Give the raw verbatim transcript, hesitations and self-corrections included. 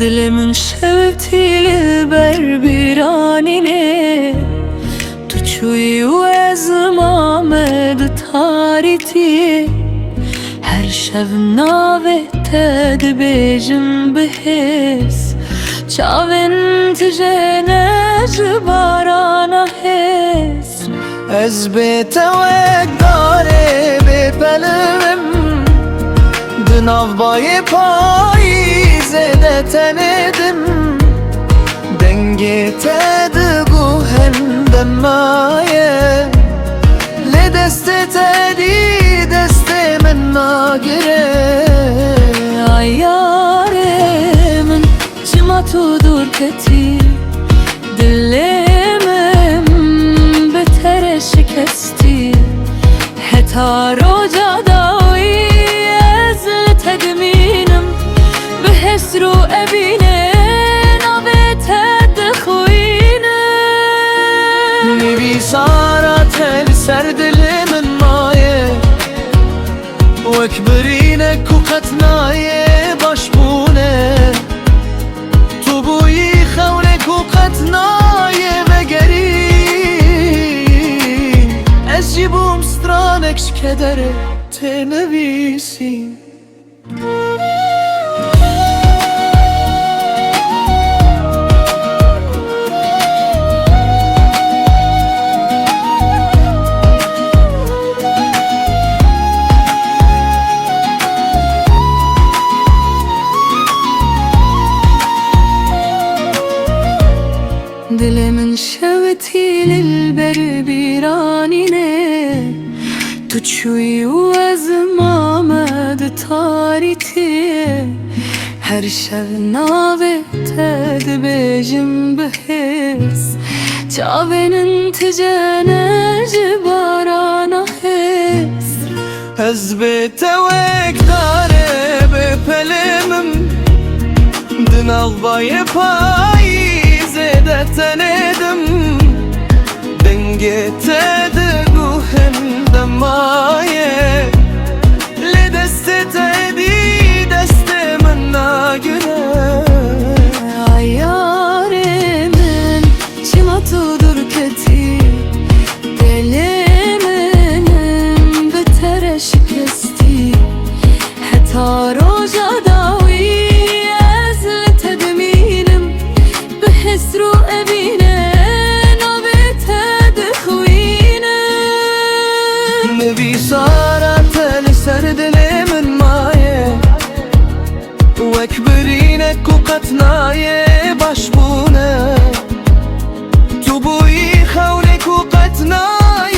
Dilê min şewitî li ber bîranînê, tu çûyî û ez mame di tarîtiyê. Her şev navê te dibêjim bi hêz, çavên tijêne ji barana hêz. Ez bê te wek darê bê pelim im, di nav bayê payîzê de tenê dim. Dengê te di guhên de maye, lê destê te dî destê min nagire. Ay yarê min, çima tu dûr ketî? Dilê min bi te re şikestî. Heta roja dawî ez li te dimînim, bi hesr û evînê navê te dixwînim. Nivîsara te li ser dilê min maye, wek birînek ku qet nayê baş bûne. Tu bûyî xewnek û qet nayê vegerî. Ez jî bûm stranek ji kederê tênivîsî. Dilê min şewitî li ber bîranînê, tu çûyî û ez mame di tarîtiyê. Her şev navê te dibêjim bi hêz, çavên tijêne ji barana hêz. Ez bê te wek darê bê pelim im, di nav bayê payîzê de tenê dim. Dengê te di guhên de maye, lê destê te dî destê min nagire. Ay yarê min, çima tu dûr ketî? Dilê min bi te re şikestî. Heta roja dawî ez li te dimînim, bi hesr û evînê navê te dixwînim. Nivîsara te li ser dilê min maye, wek birînek ku qet nayê baş bûne. Tu bûyî xewnek û qet nayê